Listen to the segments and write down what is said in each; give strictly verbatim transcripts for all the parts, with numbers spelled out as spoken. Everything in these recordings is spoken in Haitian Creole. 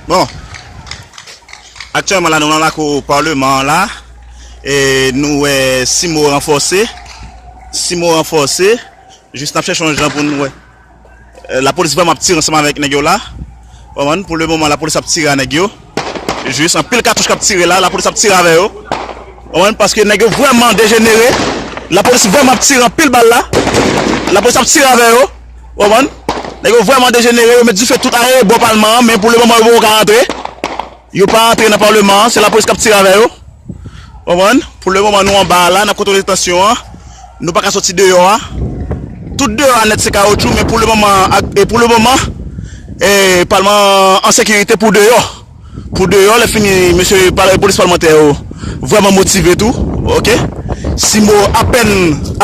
Bon, aktyèlman la, nou nan lakou palman an la, e nou wè simo ranfòse, simo ranfòse, jis n ap chèche yon jan pou nou wè. E, lapolis vrèman ap tire ansanm avèk nèg yo la. Konprann? Pou le moman, lapolis ap tire a nèg yo. Jis anpil katouch k ap tire la, lapolis ap tire avè yo. Konprann? Paske nèg yo vrèman dejenere. Lapolis vrèman ap tire anpil bal la. Lapolis ap tire avè yo. Konprann? Nèg yo vrèman dejenere, yo met dife tout arebò palman an, men pou le moman yo poko ka rantre. Yo pa rantre nan palman an, se lapolis k ap tire avè yo. Konprann? Pou le moman, nou anba a la, n ap kontwole tansyon an. Nou pa ka soti deyò a. Tout deyò a nèt se kawotchou, men pou le moman, ak, e pou le moman, e, palman an an sekirite pou deyò. Pou deyò, lè fini, mesye pal-, polis palmantè yo vrèman motive tou, oke? Simo apèn,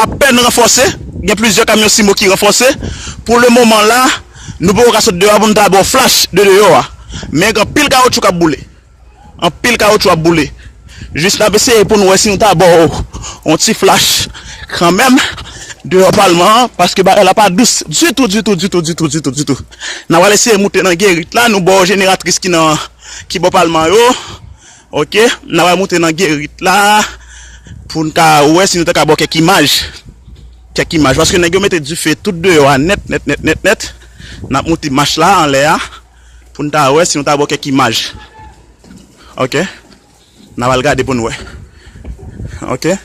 apèn ranfòse, gen plizyè kamyon simo ki ranfòse. Pou le moman la, nou poko ka sot deyò a pou n ta ba w flach de deyò a. Men gen anpil kawotchou k ap boule. Anpil kawotchou ap boule. Jis n ap eseye pou n wè si nou ta ba w yon ti flach kanmenm deyò palman an, paske bagay la pa dous ditou, ditou, ditou, ditou, ditou, ditou. N a pral eseye moute nan gerit la, nou ba w jeneratris ki nan, ki bò palman yo. Oke, n a pral moute nan gerit la pou n ka wè si nou ta ka ba w kèk imaj. Kèk imaj, paske nèg yo mete dife tout deyò a nèt, nèt, nèt, nèt, nèt. N ap moute mach la anlè a pou n ta wè si nou ta ba w kèk imaj. Oke. N a pral gade pou n wè. Oke.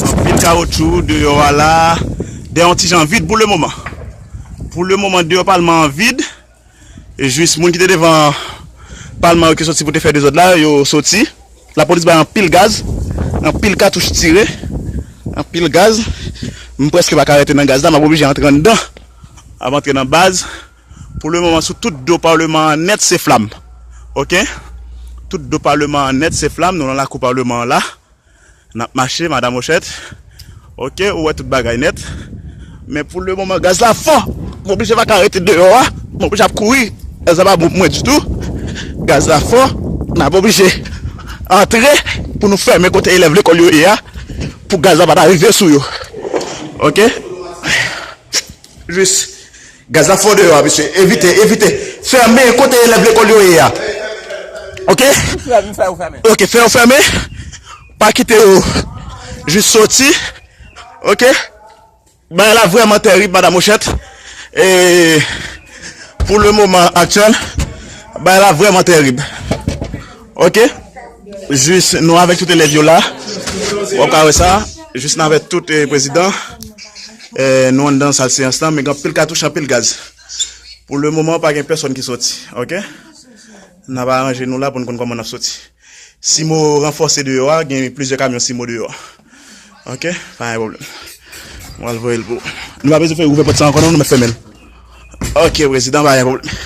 Anpil kawotchou deyò a la. Deyò an ti jan vid pou le moman. Pou le moman, deyò palman an vid. E jis moun ki te devan palman yo ki soti pou te fè dezòd la, yo soti. Lapolis bay anpil gaz, anpil katouch tire, anpil gaz. M prèske pa ka rete nan gaz la, m ap oblije antre anndan. M ap antre nan baz. Pou le moman, sou tout do palman an nèt, se flam. Oke? Tout do palman an nèt, se flam. Nou nan lakou palman an la. N ap mache, madanm Ochèt. Oke, ou wè tout bagay nèt. Men pou le moman, gaz la fò. M oblije pa ka rete deyò a. M oblije ap kouri. Gaz la pa bon pou mwen ditou. Gaz la fò. N ap oblije antre pou nou fèmen kote elèv lekòl yo ye a. Pou gaz la pa ta rive sou yo. Oke? Jis. Gaz la fò deyò a, mesye. Evite, evite. Fèmen kote elèv lekòl yo ye a. Oke? Ou fèmen, ou fèmen. Oke, fè yo fèmen. Pa kite yo jis soti. Oke? Bagay la vrèman tèrib, madanm Ochèt. E pou le moman aktyèl, bagay la vrèman tèrib. Oke? Jis nou avèk tout elèv yo la. W ap ka wè sa. Jis nou avèk tout, eh, prezidan. Eh, nou anndan sal seyans lan, men gen anpil katouch, anpil gaz. Pou le moman, pa gen pèsonn ki soti, oke? N ap aranje nou la pou n konn kòman n ap soti. Simo ranfòse deyò a, gen plizyè kamyon simo deyò a. Oke? Pa gen pwoblèm. Mwen al voye l pou ou. Nou pa bezwen fè ouvè pòt sa ankò non, nou mèt fèmen l. Oke, prezidan, pa gen pwoblèm.